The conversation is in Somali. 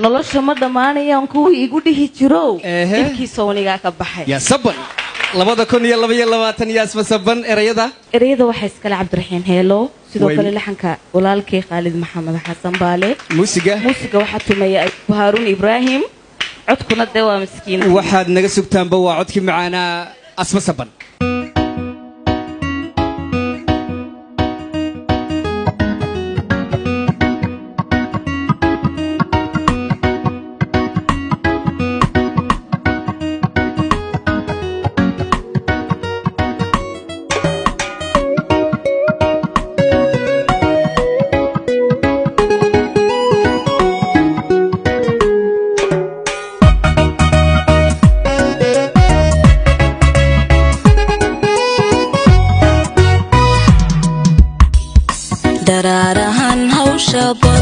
Nolosha ma dhammaanayaan kuwii igu dhihi jirow. Ehe. Dhibkii sawnigaa ka baxay. Yaa saban, 2022 iyo Asma Saban, erayada? Ereyada waxaa iskale Cabdiraxiin Heelo, sidoo kale laxanka walaalkay Khaalid Maxamed Xasan Baale. Muusiga? Muusiga waxaa tumaya Haaruun Ibraahim, codkuna dee waa miskiin. Waxaad naga sugtaanba waa codkii macaanaa Asma Saban. Daraarahan hawsha badan.